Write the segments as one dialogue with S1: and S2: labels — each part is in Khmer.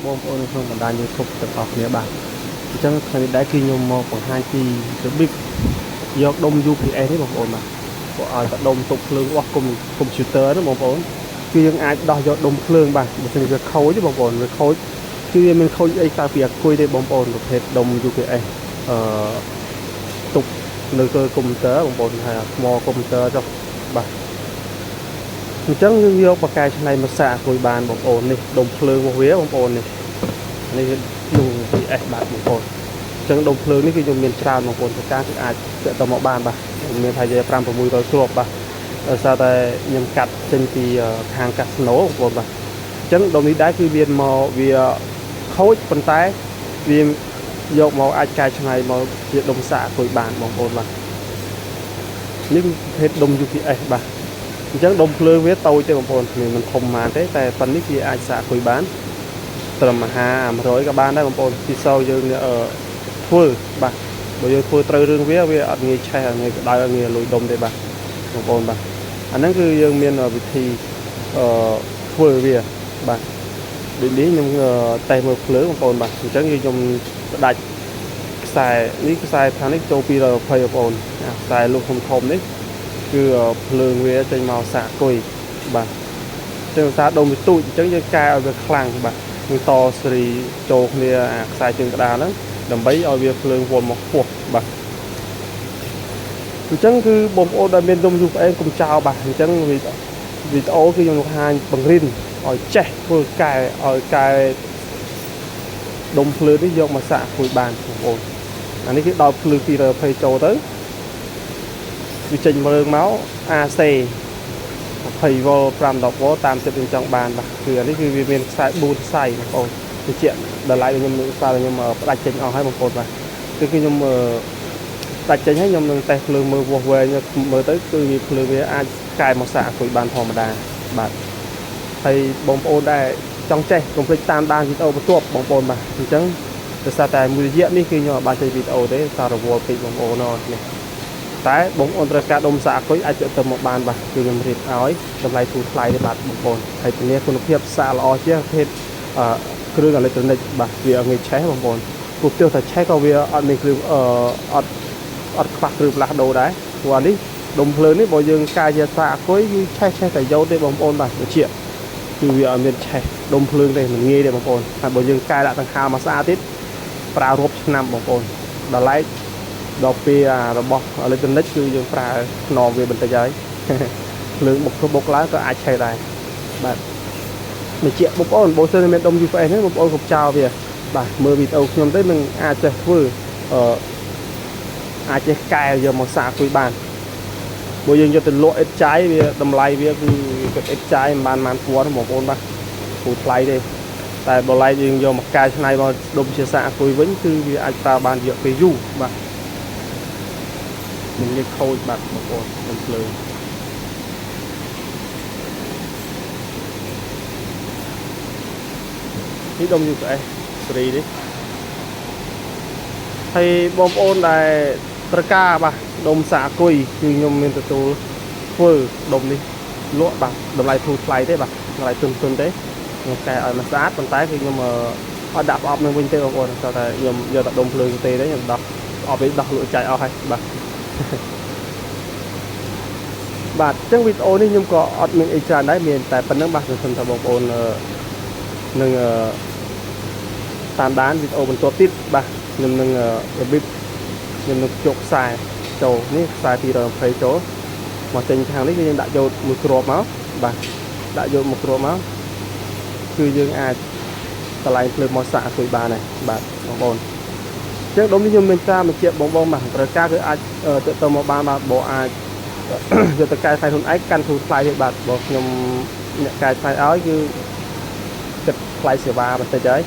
S1: បងប្អូននៅក្នុងបណ្ដាញ YouTube ទាំងអស់គ្នាបាទអញ្ចឹងថ្ងៃនេះដែរគឺខ្ញុំមកបង្ហាញពីរបៀបយកដុំ UPS នេះបងប្អូនបាទពួកឲ្យតែដុំទប់ភ្លើងរបស់កុំកុំព្យូទ័រហ្នឹងបងប្អូនគឺយើងអាចដោះយកដុំភ្លើងបាទបើមិនវាខូចទេបងប្អូនវាខូចគឺវាមានខូចអីក្រៅពីអាគុយទេបងប្អូនប្រភេទដុំ UPS អឺទប់នៅលើកុំព្យូទ័របងប្អូនហើយថ្មកុំព្យូទ័រចុះបាទអញ្ចឹងយើងយកបកកែច្នៃមកសាកគុយបានបងប្អូននេះដុំភ្លើងរបស់វាបងប្អូននេះនេះគឺ UPS បាទបងប្អូនអញ្ចឹងដុំភ្លើងនេះគឺខ្ញុំមានច្រើនបងប្អូនប្រការគឺអាចទាក់ទងមកបានបាទខ្ញុំមានថាជា5 600គ្រាប់បាទដោយសារតែខ្ញុំកាត់ចេញពីខាងកាស៊ីណូបងប្អូនបាទអញ្ចឹងដុំនេះដែរគឺមានមកវាខូចប៉ុន្តែវាយកមកអាចកែច្នៃមកជាដុំសាកគុយបានបងប្អូនបាទនេះគឺប្រភេទដុំ UPS បាទអញ្ចឹងដុំភ្លើងវាតូចទេបងប្អូនមិនធំប៉ុន្មានទេតែប៉ុណ្នេះវាអាចសាកគុយបានត្រឹមមហា100ក៏បានដែរបងប្អូនទីសោយើងអឺធ្វើបាទបើយើងធ្វើត្រូវរឿងវាវាអត់ងាយឆេះអត់ងាយក្តៅអត់ងាយលួយដុំទេបាទបងប្អូនបាទអាហ្នឹងគឺយើងមានវិធីអឺធ្វើវាបាទដូចនេះខ្ញុំតេស្តមើលភ្លើងបងប្អូនបាទអញ្ចឹងយើងខ្ញុំផ្ដាច់ខ្សែនេះខ្សែខាងនេះចូល220បងប្អូនអាខ្សែលុះធំធំនេះគឺភ្លើងវាចេញមកសាកគុយបាទចឹងសារដុំវាទូចអញ្ចឹងយើងកែឲ្យវាខ្លាំងបាទនឹងតសេរីចូលគ្នាអាខ្សែជើងក្តារហ្នឹងដើម្បីឲ្យវាភ្លើងវល់មកខ្ពស់បាទអញ្ចឹងគឺបងប្អូនដែលមានដុំ UPS កុំចោលបាទអញ្ចឹងវីដេអូគឺខ្ញុំបង្ហាញបង្រៀនឲ្យចេះធ្វើកែឲ្យកែដុំភ្លើងនេះយកមកសាកគួយបានបងប្អូនអានេះគឺដល់ភ្លើង220ចូលទៅវាចេញមើងមក AC 20វ៉ុល5 10វ៉ុលតាមចិត្តយើងចង់បានបាទគឺអានេះគឺវាមានខ្សែ4ខ្សែបងប្អូនបញ្ជាក់ដល់ឡែកខ្ញុំខ្សែខ្ញុំផ្ដាច់ចេញអស់ហើយបងប្អូនបាទគឺខ្ញុំផ្ដាច់ចេញហើយខ្ញុំនឹងតេស្តភ្លើងមើលវាស់វែងមើលទៅគឺវាភ្លើងវាអាចកែមកសាកគុយបានធម្មតាបាទហើយបងប្អូនដែលចង់ចេះកុំភ្លេចតាមដានវីដេអូបន្ទាប់បងប្អូនបាទអញ្ចឹងដោយសារតែមួយរយៈនេះគឺខ្ញុំអត់បានចេញវីដេអូទេសាររវល់ពេកបងប្អូននេះតែបងប្អូនត្រូវការដុំសាកគុយអាចទៅមកបានបាទគឺខ្ញុំរៀបឲ្យតម្លៃធូរថ្លៃទេបាទបងប្អូនហើយធានាគុណភាពសាកល្អជាងប្រភេទអឺគ្រឿងអេឡិចត្រូនិកបាទវាអត់ងាយឆេះបងប្អូនព្រោះទោះតែឆេះក៏វាអត់មានគ្រឿងអឺអត់អត់ខ្វះគ្រឿងផ្លាស់ដូរដែរព្រោះអានេះដុំភ្លើងនេះបើយើងកាយជាសាកគុយគឺឆេះឆេះតែយោទេបងប្អូនបាទបញ្ជាក់គឺវាអត់មានឆេះដុំភ្លើងទេមិនងាយទេបងប្អូនហើយបើយើងកែដាក់ដង្ហើមមកស្អាតទៀតប្រើរាប់ឆ្នាំបងប្អូនដល់ឡែកដល់ពេលអារបស់អេឡិចត្រូនិកគឺយើងប្រើខ្នងវាបន្តិចហើយភ្លើងបុកបុកឡើងក៏អាចឆេះដែរបាទបញ្ជាក់បងប្អូនបើសិនមានដុំ UPS ហ្នឹងបងប្អូនកុំចោលវាបាទមើលវីដេអូខ្ញុំទៅនឹងអាចចេះធ្វើអឺអាចចេះកែយកមកសាកគួយបានបើយើងយកទៅលក់អិតចាយវាតម្លៃវាគឺគិតអិតចាយមិនបានប៉ុន្មានពាន់បងប្អូនបាទពូថ្លៃទេតែបើឡែកយើងយកមកកែច្នៃមកដុំជាសាកគួយវិញគឺវាអាចប្រើបានរយៈពេលយូរបាទមិនងាយខូចបាទបងប្អូនដុំភ្លើងនេះដុំ UPS សេរីនេះហើយបងប្អូនដែលត្រូវការបាទដុំសាកគុយគឺខ្ញុំមានទទួលធ្វើដុំនេះលក់បាទតម្លៃធូរថ្លៃទេបាទតម្លៃទុនទុនទេខ្ញុំកែឲ្យมันស្អាតប៉ុន្តែគឺខ្ញុំអត់ដាក់ប្រអប់នឹងវិញទេបងប្អូនតែខ្ញុំយកតែដុំភ្លើងទេទេខ្ញុំដោះប្រអប់នេះដោះលក់ចាយអស់ហើយបាទបាទអញ្ចឹងវីដេអូនេះខ្ញុំក៏អត់មានអីច្រើនដែរមានតែប៉ុណ្្នឹងបាទសង្ឃឹមថាបងប្អូននឹងតាមដានវីដេអូបន្ទាប់ទៀតបាទខ្ញុំនឹងរបៀបខ្ញុំនឹងភ្ជាប់ខ្សែចូលនេះខ្សែ220ចូលមកចេញខាងនេះគឺយើងដាក់យកមួយគ្រាប់មកបាទដាក់យកមួយគ្រាប់មកគឺយើងអាចតម្លៃភ្លើងមកសាកគួយបានហើយបាទបងប្អូនអញ្ចឹងដុំនេះខ្ញុំមានការបញ្ជាក់បងបងបាទត្រូវការគឺអាចទៅទៅមកបានបាទបើអាចយកទៅកែថ្លៃខ្លួនឯងកាន់ធូរថ្លៃទេបាទបើខ្ញុំអ្នកកែថ្លៃឲ្យគឺគិតថ្លៃសេវាបន្តិចហើយ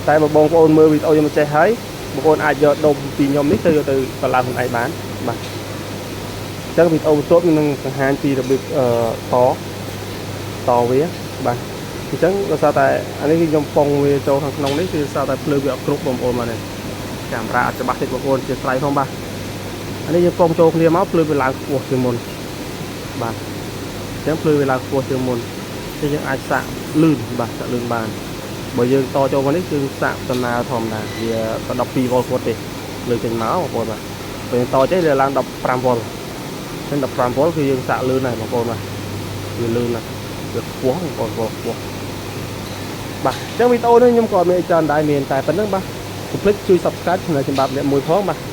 S1: តែបើបងប្អូនមើលវីដេអូខ្ញុំចេះហើយបងប្អូនអាចយកដុំពីខ្ញុំនេះទៅយកទៅបន្លាខ្លួនឯងបានបាទអញ្ចឹងវីដេអូបន្ទាប់ខ្ញុំនឹងបង្ហាញពីរបៀបតតវាបាទអញ្ចឹងដោយសារតែអានេះគឺខ្ញុំប៉ុងវាចូលខាងក្នុងនេះគឺដោយសារតែភ្លើងវាអត់គ្រប់បងប្អូនបាទនេះកាមេរ៉ាអត់ច្បាស់ទេបងប្អូនជាស្រ័យផងបាទអានេះយើងប៉ុងចូលគ្នាមកភ្លើងវាឡើងខ្ពស់ជាងមុនបាទអញ្ចឹងភ្លើងវាឡើងខ្ពស់ជាងមុន គឺយើងអាចសាកលឿនបាទសាកលឿនបានបើយើងតចូលមកនេះគឺសាកដំណើរធម្មតាវាក៏12វ៉ុលគាត់ទេលើចេញមកបងប្អូនបាទបើយើងតចេះវាឡើង15វ៉ុលអញ្ចឹង15វ៉ុលគឺយើងសាកលឿនហើយបងប្អូនបាទវាលឿនណាស់វាខ្ពស់បងប្អូនវ៉ុលខ្ពស់បាទអញ្ចឹងវីដេអូនេះខ្ញុំក៏អត់មានអីច្រើនដែរមានតែប៉ុណ្្នឹងបាទកុំភ្លេចជួយ Subscribe Channel ចម្បាប់អ្នកមួយផងបាទ។